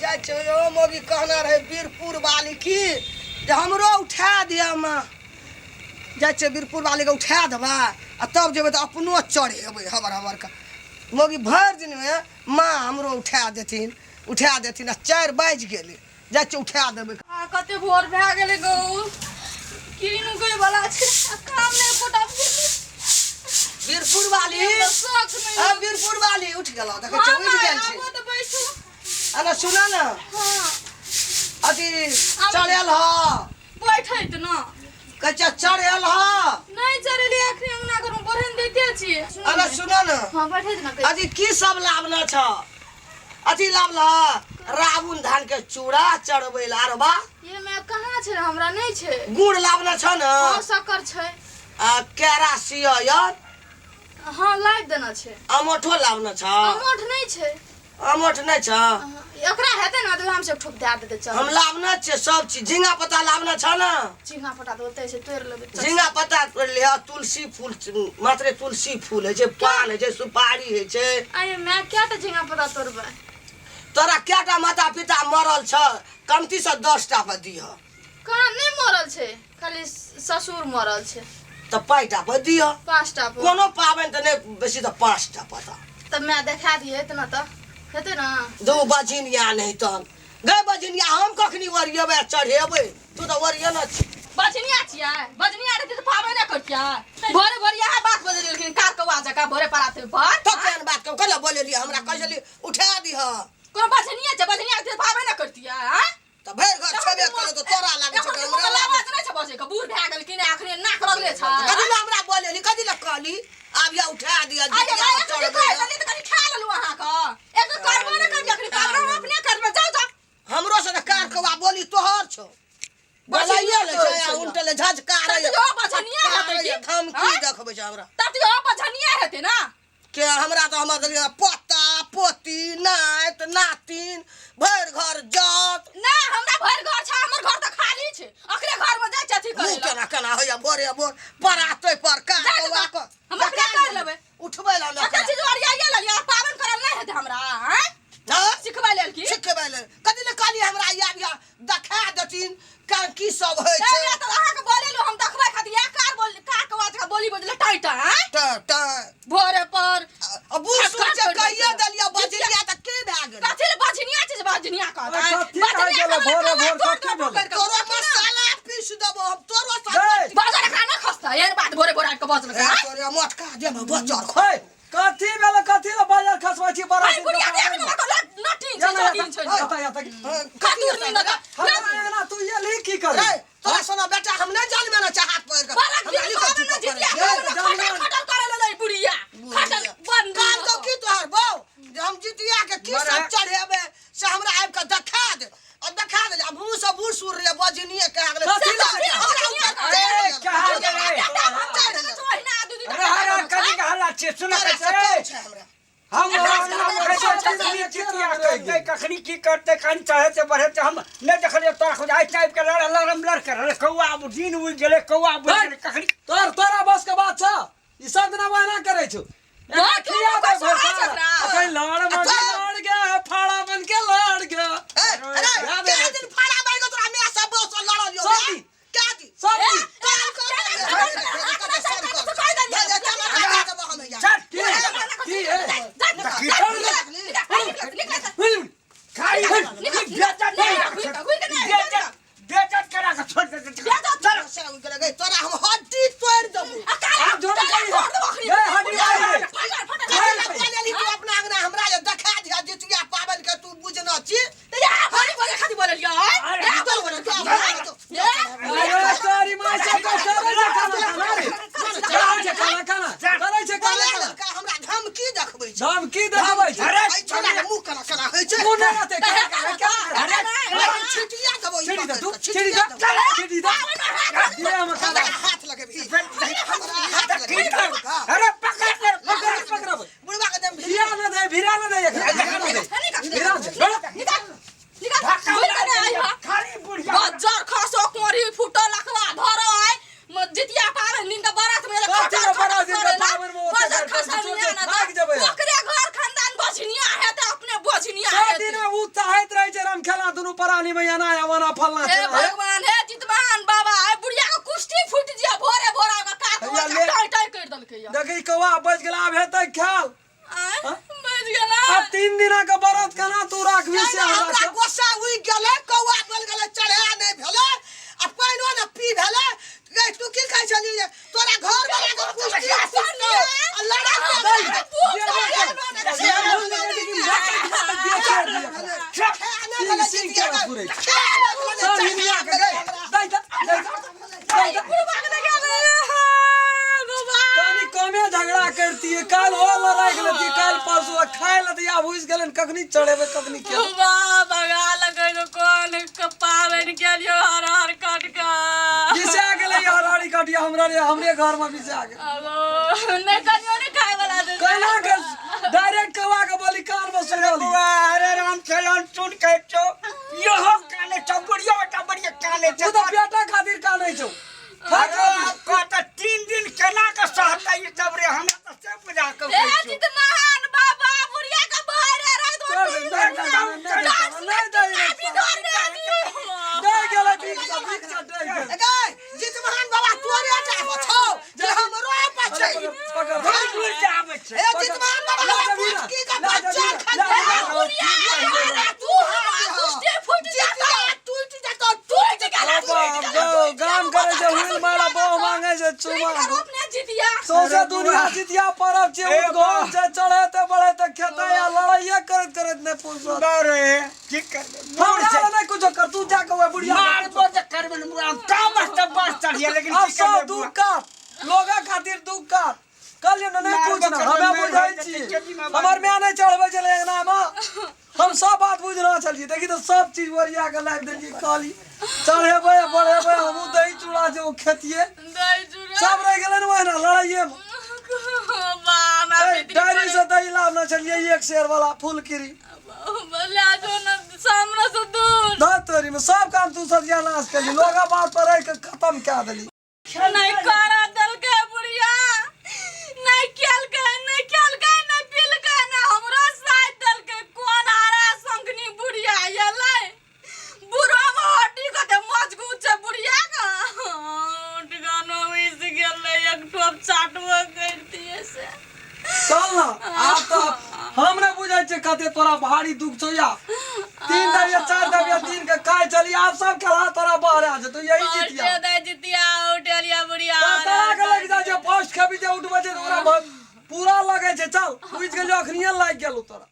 जाइ छै ओ मौगी कहने रहै बीरपुर वाली की जे हमरो उठा दिअ माँ। जाइ छियै बीरपुर वालीके उठा देबै आ तब जेबै तऽ अपनो चढ़ेबै हबर हबर के। मौगी भरि दिनमे माँ हमरो उठा देथिन उठा देथिन आ 4 बाजि गेलै, जाइ छियै उठा देबै। आ कते भोर भए गेलै गौ, किन उगै वाला छै आ काम नहि एकोटा भेलै। बीरपुर वाली हमरा शौक नहि आ बीरपुर वाली उठि गेलौ, देखै छियै हँ उठि माय, गेल छै। आबो तऽ बैठू। अरे सुन न, हँ अथी चढ़ेल ह बैठैत न कहै छियै चढ़ेल ह। नहि चढ़ेलियै, अखनी अंगना घरमे बढ़न दैते छियै। अरे सुन न, हँ बैठैत न। अथी की सब लाबना छ? अथी लाबल रावण धान के चूड़ा चढ़बै ला। आरो बा ये मैं कहाँ छै, हमरा नहि छै। गुड़ लाबना छ न? हँ शक्कर छै। आ केरा सियर? हँ लाबि देना छै। अमोठो लाबना छ? अमोठ नहि छै। अमोठ नहि छ? एकरा हेतै ने तऽ हम सब ठोक दए देतै। चल हम लाबना छियै सब चीज। झिंगा पत्ता लाबना छ न? झिंगा पत्ता तऽ ओतै छै, तोड़ि लेबै। झिंगा पत्ता तोड़ि लिह। तुलसी फूल, मात्रे तुलसी फूल होइ छै, पान होइ छै, सुपारी होइ छै। अरे माय, कएटा झिंगा पत्ता तोड़बै? तोरा कएटा माता पिता मरल छ? कमती से 10 टा पर दिह। कहाँ नहि मरल छै, खाली ससुर मरल छै। तऽ 5टा पर दिह। 5टा पर कोनो पाबनि तऽ नहि, बेसी तऽ 5टा पता। तऽ माय देखा दिहे इतना तऽ हेतै ने। दू बजिनिया नहि तहन गै बजिनिया, हम कखनी ओरियेबै आ चढ़ेबै? तू तऽ ओरियने छी। बजनिया छियै, बजनिया रहतै तऽ पाबनि नहि करतियै। भोरे भोरे इएह बात बजि लेलखिन कार कौआ जकाँ भोरे पराते पर। तऽ केहन बात कहू? कहिया बोलेलियै? हमरा कहै छली उठा दिह। कोनो बजनिया छै? बजनिया रहतै तऽ पाबनि नहि करतियै। आँय तऽ भरि घर छेबे करै तऽ तोरा लागै छौ एखन हमरा हमरा लागै आवाज नहि छै बजै के, बूढ़ भए गेलखिन अखने नाक रगले छै। कथी लए हमरा बोलेली? कथी लए कहली आब या उठा दिअ? आइ जितिया भाइ एखन जे चढ़बै कहै लए। छलियै तऽ कनि खा लेलहुँ अहाँके। एक तऽ करबो नहि करबै अखनी पाबनि, हम अपने करबै। जाउ जाउ। हमरो से तऽ कार कौआ बोली तोहर छौ, बोलाइए लै छै आ उल्टले झझकारै तब तऽ बझनिया हेतै की? धमकी आँय? देखबै छै हमरा। तब तऽ बझनिया हेतै ने। के हमरा तऽ हमर देलियै पोता पोती नाति नातिन भरि घर जात। नहि हमरा भरि घर छै, हमर घर तऽ खाली छै, अखने घर में जाइ छै अथी मुँह करै लए। केना केना होइया भोरे भोर पराते पर कार जा कौआ तऽ के हम अपने कर लेबै। उठबै लए एते चीज ओरियाइए लेलियै, आब पाबनि करल नहि हेतै हमरा? आँय हँ सिखबै लेल की सिखबै लेल? कथी लए कहलियै हमरा आब या देखा देथिन की सब होइ छै? हमरा तऽ अहाँके बोलेलु हम देखबै खातिर। इएह कार बोल कार कौआ जकाँ बोली बजले टाइ टाइ ट ट भोरे पर। आ बूढ़ सूढ़ खट जे खट कहिए करि देलियै बजलियै तऽ की भए गेलै? कथी लए बजनिया छै जे बजनिया कहतै? अरे कथी भए गेलै? भोरे भोर कथी भेलै? तोरो मसाला पीस देबो हम तोरो सब। गै, बाजार एकरा नहि खसतै, एहन बात भोरे भोरे आबि कऽ बजलकै। ए, तोरे मोटका देह बचर खो। हे, कथी भेलै? कथी लए बाजार खसबै छी बड़ा अरे बुढ़िया देख ने, ओकर लट्ठी छै, या ना, जमीन छै। या ता, या ता। खातुर नी लगा। हमरा अंगना तू एलही की करे? रे तोरा सोना बेटा हम नहि जानबे ने छै हाथ पकड़ के बड़ा हमरा दिन लिखो पाबनि चुप जितिया करे पाबनि जान- खटल खटल करे लेलै बुढ़िया। खटल बंद काल तो की तोहर बौ जे हम जितिया के की सब मरे। चढ़ेबै से हमरा आबि के देखा दे आ देखा दे। आ मुँह से बूढ़ सूढ़ रे बजनिए कह गेलै। कथी लए? हमरा ऊपर अरे, चढ़ि गेल। कहाँ गेलै? चढ़ि गेल। अरे हरे कथी के हल्ला छियै सुन तोरा से कम छै हमरा। हम जितिया करतै कखनी की करतै, कखन चढ़ेतै बढ़ेतै हम नहि देखलियै। तोरा खुद आइ टाइप के लड़ लड़म लड़ कर रहलै। कौआ आब दिन उगि गेलै, कौआ बुझि गेलै कखनी। तोर तोरा बस के बात छ, ई सब दिना ओहिना करै छौ। बा, एकरा खिया क्यों दे सोहाय भरसा। छै एकरा? अखन लड़ मगी लड़ गे, फाड़ा बन के लड़ गे। ए, अरे याद कै दिन फाड़ा मारि के तोरा माय से बौ से लड़ल यौ? सब दिन। कै दिन? सब दिन। काल कर चल की की है? खाली बेचत बेचत करा के छोड़ देतै। तोरा हम हड्डी तोड़ि देबो। आब जोड़ करी है। ए, हड्डी तोड़ दे। कथी लए बोलेलही तू अपना अंगना हमरा जे देखा दिह जितिया पाबनि के तू बुझना छी? अरे तोरी माय से तो करै छै खाना खाना रे। करै छै खाना खाना। करै छै खाना बोले खाना। लड़का हमरा धमकी देखबै छै। धमकी देखबै छै। अरे एहि छोड़ा के मुँह केना केना होइ छै? मुँह नहि रहतै, खाना खाना, खाना खाना। अरे हम छिटिया देबो ई छिड़ी दे तू, पकड़ि कऽ, छिड़ी दे, छिटिया देबो। छिड़ी दे। दिए हमर खाना। हमरा हाथ लगेबही, हमरा हाथ लगेबही। अरे पकड़ पकड़, पकड़बै। बुढ़वा के दम भिड़ा न दे, भिड़ा न दे एकरा, भिड़ा न दे। भिड़ा दे। खाली बुढ़िया बज्जर खसो कोरी फुटल अखवा धरो आय जितिया पाबनि दिन तऽ बरात में कथी रे बरात दिन तऽ पाबनि मे ओते बज्जर घर खसा छोड़ मिया दे, ना भागि जेबै। ओकरे घर खानदान बझनिया हेतै, अपने बझनिया सब हेतै। दिन उ चाहैत रहै छै राम दुनू प्राणी में एना या ओना फलना हे छै भगवान हे जितमान बाबा ए बुढ़िया के कुश्ती फूट जिया भोरे भोरा के कार हैया कौआ ले। टाई टाई कर देलकै या देखी कौआ बच गेला आब हेतै ख्याल आय हाँ? बच गेला आब 3 दिना के व्रत केना तू राखबी से हमरा हमरा के? गोस्सा उगि गेलै कौआ बोल गेलै चढ़ा नहि भेलै आ पानिओ ने पी भेलै गै तू की कहै छली जे तोरा घर वाला के कुश्ती फुटतौ आ लड़ाई सिंह सिंह केना फुरै छै? सब हिनिया के गै। दै दै, दै दै, दै दै। कनी कमे झगड़ा करतियै काल्हि हो लड़ाइ के लेतियै काल्हि परसू आ खाय लेतियै आब हुसि गेलै कखनी चढ़ेबै कखनी के बिसा गेलै हरारी कटिया हमरा रे हमरे घर में बिसा गेलै केना के डायरेक्ट कौआ के बोली कान में सुनली बुआ अरे राम खेलन सुन के छो यहो काने छौ बुढ़ियो बेटा बढ़िया काने तू छौ तऽ पेटा खातिर कानै छौ खा अरे आपका तो 3 दिन केना के सहता ई सब रे हमरा तो से बुझा के कहै छौ। चल, नहि दे, नहि दे, नहि दे, नहि गेलै भीख सँ, भीख सँ डरि गेलै। गै जितमहान बाबा तोरे टा पर छौ जे हमरो पर छै पकड़, दूर दूर के आबै छै हे जितमहान बाबा ला हमरा जबीरा, पुचकी के ला बच्चा जबीरा, खा ला जबीरा। टूटि जेतौ टूटि गेलै बाप गौ, गाम करै छै हुइल मारा बहु मांगे छै चुमा सौंसे दुनिया जितिया परब छै ए उद्घोष छै चढ़ेते बढ़ेते खेतै आ लड़ाइये करैत करैत नहि फुर्सत अरे की करबै मूड़ हमरा छै लए नहि कुछो कर तू जा के ओहि बुढ़िया के मार कुछो बो जे करबै ने बुआ काम त बस चढ़िए लेकिन आब की सब करबै दुख बुआ काट लोगा खातिर दुख काट कहलियै ने नहि मारबो पूछना करबै, हमे मारि बुझै होइत छी छै, केजी में हमर माय नहि चढ़बै छलै अंगनामे हम सब बात बुझि रहल छलियै देखी तऽ सब चीज ओरिया के लाबि देलियै कहली चढ़ेबै आ बढ़ेबै हमहूँ दही चूड़ा जे ओ खेतियै सब रहि गेलै ने ओहिना लड़ाइये मे डायरी से दही लाबने छलियै 1 सेर वाला फुलकिरी धत तोरी में सब काम तू सत्यानाश केली लोगा बात पर रहि के खत्म कए देली नहीं करा देलकै बुढ़िया नहीं केलकै नहीं केलकै नहीं पीलकै नहीं हमरो साथ देलकै कोन हरा संगनी बुढ़िया एलै बुढ़ो में हड्डी कते मजबूत छै बुढ़िया के गानो उइस गेलै एक ठोप चाटबो करतियै से चल ना आब तऽ हम नहि बुझै छियै कते तोरा भारी दुख छौ या 3 दबिया 4 दबिया 3 के खाय चली आब सब खेला तोरा बहरा जेतौ यही जितिया दे जितिया उठेलिया बुढ़िया तोरा के लागि जाइ छै फर्स्ट खेबी जे उठबै छै तऽ ओकरा पूरा लगै छै चल बुझि गेलियौ अखनिये लागि गेलौ तोरा।